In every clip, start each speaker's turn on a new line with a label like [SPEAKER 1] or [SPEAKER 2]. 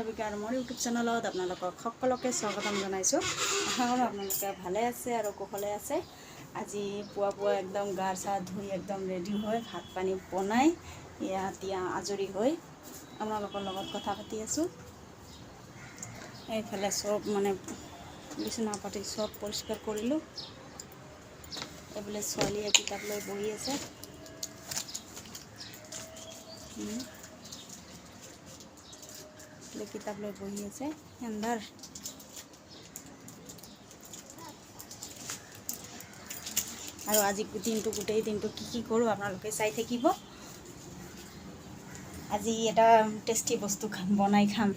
[SPEAKER 1] ভাবিকা আৰু মোৰ ইউটিউব চেনেলত আপোনালোকক সকলোকে স্বাগতম জনাইছোঁ। আশা কৰোঁ আপোনালোকে ভালে আছে আৰু কুশলে আছে। আজি পুৱা পুৱা একদম গা চা ধুই একদম ৰেডি হৈ, ভাত পানী বনাই, এতিয়া আজৰি হৈ আপোনালোকৰ লগত কথা পাতি আছোঁ। এইফালে চব মানে বিচনা পাতি চব পৰিষ্কাৰ কৰিলোঁ। এইফালে ছোৱালীয়ে কিতাপ লৈ বহি আছে। এইফালে কিতাপ লৈ বহি আছে, এন্ধাৰ। আৰু আজি দিনটো, গোটেই দিনটো কি কি কৰোঁ আপোনালোকে চাই থাকিব। আজি এটা টেষ্টি বস্তু খাম, বনাই খাম।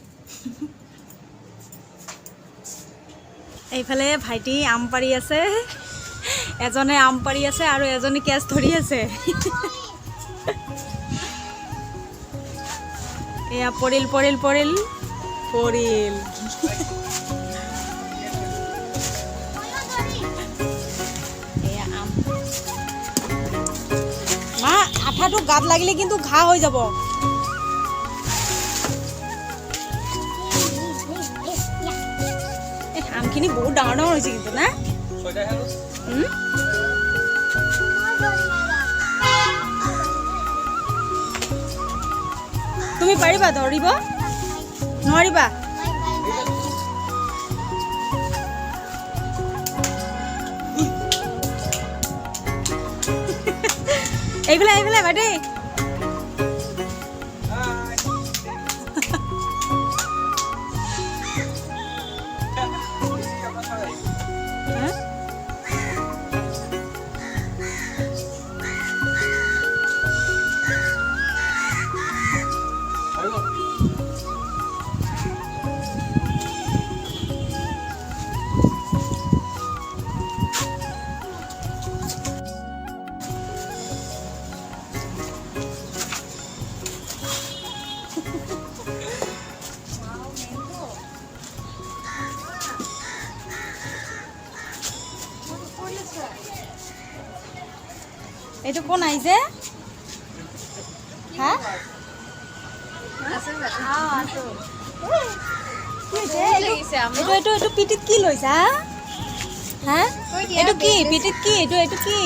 [SPEAKER 1] এইফালে ভাইটি আম পাৰি আছে। এজনে আম পাৰি আছে আৰু এজনে কেচ ধৰি আছে। এয়া পৰিল, পৰিল, পৰিল, পৰিল। এয়া আম। মা, আঠাটো গাত লাগিলে কিন্তু ঘাঁ হৈ যাব। এই আমখিনি বহুত ডাঙৰ ডাঙৰ হৈছে কিন্তু না? তুমি পাৰিবা ধৰিব? নোৱাৰিবা? এইফালে, এইফালে ভাইটি। হা? এইটো কোন আহিছে? হা, কি হৈছে? এইটো এইটো এইটো পিঠিত কি লৈছা? হা, এইটো কি? পিঠিত কি এইটো? এইটো কি?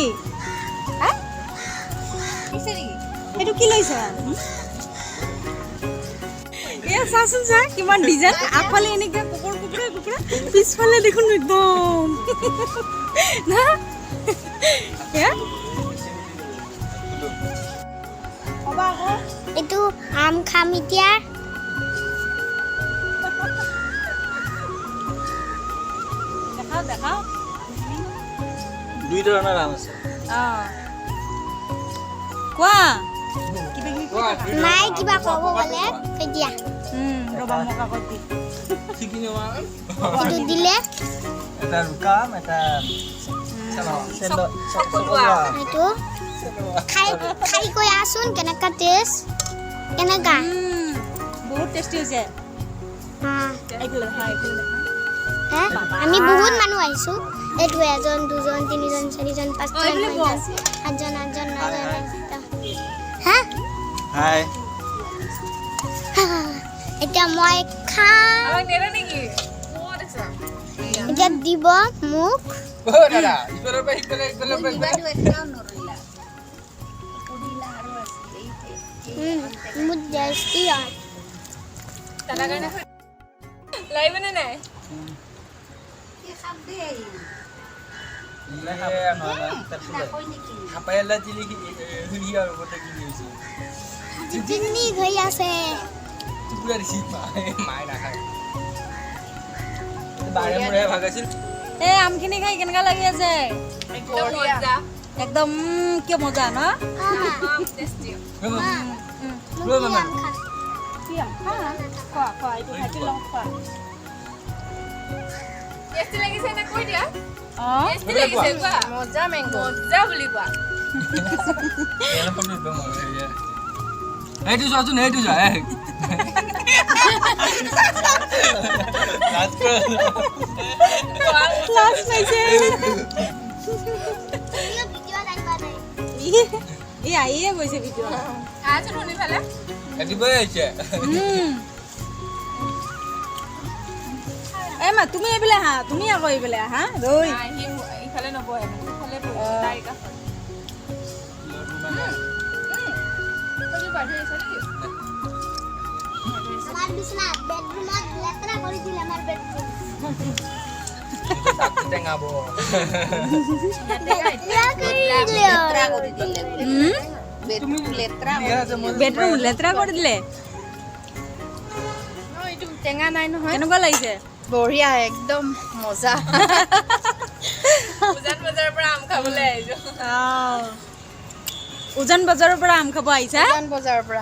[SPEAKER 1] হা, এইটো কি লৈছা? এয়া চাচোন, চা কিমান ডিজাইন। আগফালে এনেকে কুকুৰ কুকুৰা কুকুৰা, পিছফালে দেখোন একদম না। এয়া ক'বা আকৌ।
[SPEAKER 2] এইটো আম খাম এতিয়া।
[SPEAKER 1] দেখাও, দেখাও।
[SPEAKER 3] দুই ধৰণৰ আম আছে।
[SPEAKER 1] অঁ, কোৱা, কিবা কিবি কৈ থাকা।
[SPEAKER 2] মায়ে কিবা ক'ব গ'লে কৈ দিয়া।
[SPEAKER 1] ৰ'বা, মোক আগত দি।
[SPEAKER 3] শিকি নোৱা।
[SPEAKER 2] এইটো দিলে।
[SPEAKER 3] এটা ৰুকা আম, এটা
[SPEAKER 2] এইটো খাই খাই কৈ আছোন, কেনেকা টেষ্ট, কেনেকা?
[SPEAKER 1] বহুত টেষ্টি হৈছে।
[SPEAKER 2] হা।
[SPEAKER 1] এইফালে দেখা, এইফালে দেখা।
[SPEAKER 2] হে, আমি বহুত মানুহ আহিছো। এইটো এজন, দুজন, তিনিজন, চাৰিজন, পাঁচজন,
[SPEAKER 1] এইফালে বহ।
[SPEAKER 2] ছয়জন, সাতজন, আঠজন, নজন, দহ। হা।
[SPEAKER 3] হাই।
[SPEAKER 2] এতিয়া মই খাম। এতিয়া দিব মোক।
[SPEAKER 3] অ দাদা, ইফালৰ পৰা সিফালে, ইফালৰ পৰা ইফালে।
[SPEAKER 2] বহুত টেষ্টি হয়।
[SPEAKER 4] লাগিবনে নাই?
[SPEAKER 3] হাপাই দিলি আৰু ওপৰতে কি হৈছে?
[SPEAKER 2] তিনি হৈ আছে।
[SPEAKER 3] টুকুৰা দিছি মায়ে, মায়ে নাখায়। বাৰে মূৰে ভাগ আছিল।
[SPEAKER 1] এই আমখিনি খাই কেনেকুৱা লাগি আছে?
[SPEAKER 4] মজা।
[SPEAKER 1] একদম কিয় মজা ন?
[SPEAKER 4] টেষ্টি।
[SPEAKER 2] মোক কি আম খাম?
[SPEAKER 1] কি আম খা, খোৱা, খোৱা। এইটো ভাইটিৰ লগত খোৱা।
[SPEAKER 4] টেষ্টি লাগিছে নে কৈ দিয়া।
[SPEAKER 1] অঁ।
[SPEAKER 4] টেষ্টি লাগিছে কোৱা। মজা মেংগো, মজা বুলি কোৱা।
[SPEAKER 3] সেইটো চোৱাচোন, সেইটো চোৱা। লাজ কৰা।
[SPEAKER 1] লাজ পাইছে।
[SPEAKER 2] তুমিও ভিডিঅ'ত আহিবা নাই?
[SPEAKER 1] ই আহিয়ে গৈছে ভিডিঅ'।
[SPEAKER 4] আহাচোন শুনি ফালে।
[SPEAKER 3] ৰাতিপুৱাই আহিছে।
[SPEAKER 1] মা, তুমি এইফালে আহা, তুমি আকৌ এইফালে আহা। ৰৈ।
[SPEAKER 4] নাই, সি ইফালে নবহে, ইফালে বহিছে, তাইৰ কাষত। তই কি বাঢ়ি আহিছা নেকি?
[SPEAKER 2] আমাৰ বিচনা বেডৰুমত লেতেৰা কৰি দিলে আমাৰ বেডৰুম।
[SPEAKER 3] টেঙাব।
[SPEAKER 2] লেতেৰা কৰি দিলে।
[SPEAKER 1] বেডৰুম লেতেৰা কৰি দিলে।
[SPEAKER 4] এইটো টেঙা নাই নহয়।
[SPEAKER 1] কেনেকুৱা লাগিছে?
[SPEAKER 5] বঢ়িয়া, একদম মজা।
[SPEAKER 4] উজান বজাৰৰ পৰা আম খাবলৈ আহিছো।
[SPEAKER 1] উজান বজাৰৰ পৰা আম খাব আহিছা?
[SPEAKER 5] উজান বজাৰৰ পৰা।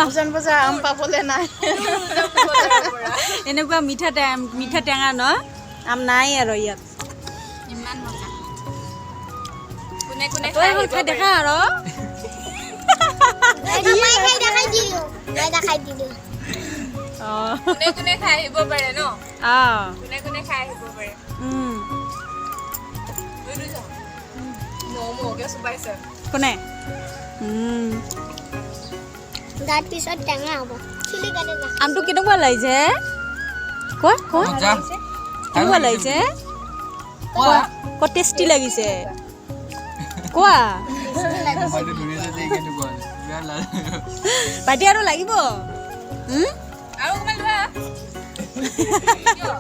[SPEAKER 5] উজান বজাৰ আম পাবলৈ নাই।
[SPEAKER 1] এনেকুৱা মিঠা মিঠা টেঙা ন আম নাই আৰু ইয়াত।
[SPEAKER 4] ইমান মজা। কোনে কোনে
[SPEAKER 1] তই এখন খাই দেখা আৰু।
[SPEAKER 2] মই খাই দেখাই দিলো, মই দেখাই দিলো।
[SPEAKER 4] কোনে কোনে খাই আহিব পাৰে ন? কোনে কোনে খাই আহিব পাৰে? মৌ মৌকে চুবাইছে।
[SPEAKER 1] কোনে?
[SPEAKER 2] তাৰ পিছত টেঙা হ'ব, চুলি কাটি না।
[SPEAKER 1] আমটো কেনেকুৱা লাগিছে কোৱা, কোৱা।
[SPEAKER 3] মজা।
[SPEAKER 1] কেনেকুৱা লাগিছে কোৱা, ক। টেষ্টি লাগিছে কোৱা।
[SPEAKER 3] হয়তো ধৰি আছে যে কেনেকুৱা বেয়া লাগে।
[SPEAKER 1] ভাইটি, আৰু লাগিব?
[SPEAKER 4] আৰু অকণমান লোৱা। কিয়?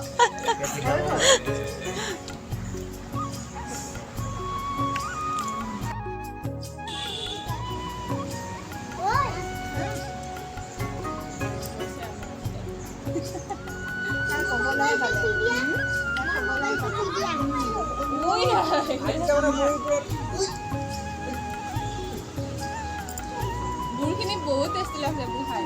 [SPEAKER 4] গুড়খিনি বহুত টেষ্টি লাগিছে মোৰ খাই।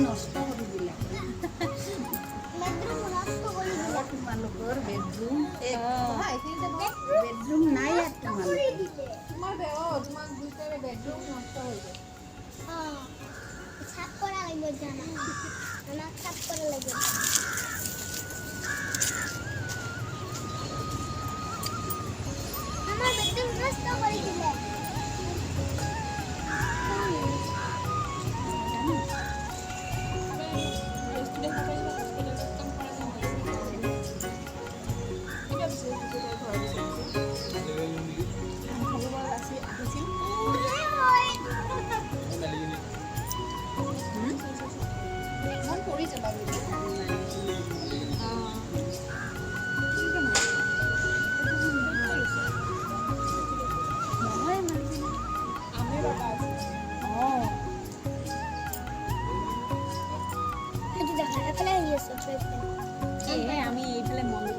[SPEAKER 5] নষ্ট কৰি দিলে।
[SPEAKER 2] বেডৰুম নষ্ট কৰি দিলে।
[SPEAKER 5] তোমালোকৰ বেডৰুম বেডৰুম নাই আৰু তোমালোকৰ।
[SPEAKER 4] তোমাৰ তোমাক দুইটাৰে বেডৰুম নষ্ট হৈ গ'ল।
[SPEAKER 2] সাফ কৰা লাগিব এতিয়া আমাক, আমাক সাফ কৰা লাগিব। আমাৰ বেডৰুম নষ্ট কৰি দিলে।
[SPEAKER 4] বস্তু দেখা পাৰিবা, হস্পিটেলত কাম কৰা যেন লাগিছে। কিবা বিচাৰি ফুৰিছে তাই, ঘৰ বিচাৰিছে।
[SPEAKER 5] আহিছিল। মন পৰি যাবা বুলি।
[SPEAKER 4] আমে বাবা আছে।
[SPEAKER 2] সেইটো দেখা, এফালে আহি আছে।
[SPEAKER 1] আমি এইফালে মন্দিৰ।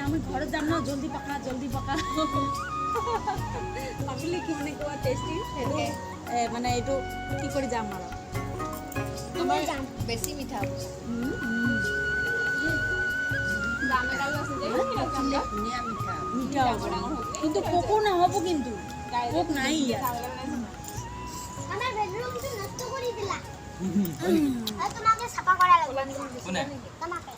[SPEAKER 1] আমি ঘৰত যাম ন, জলদি পকা, জলদি পকা। পাকিলে কি মানে কোৱা টেষ্টি সেইটো মানে এইটো কি কৰি যাম আৰু।
[SPEAKER 2] যাম।
[SPEAKER 5] বেছি মিঠা হ'ব।
[SPEAKER 4] জাম এডালো আছে যে, জামটা।
[SPEAKER 5] ধুনীয়া মিঠা।
[SPEAKER 1] মিঠা হ'ব কিন্তু পোকো নহ'ব, কিন্তু পোক নাই ইয়াত।
[SPEAKER 2] আমাৰ বেডৰুমটো নষ্ট কৰি দিলা আৰু তোমাকে চাফা কৰা লাগিব।
[SPEAKER 3] কোনে?
[SPEAKER 2] তোমাকে।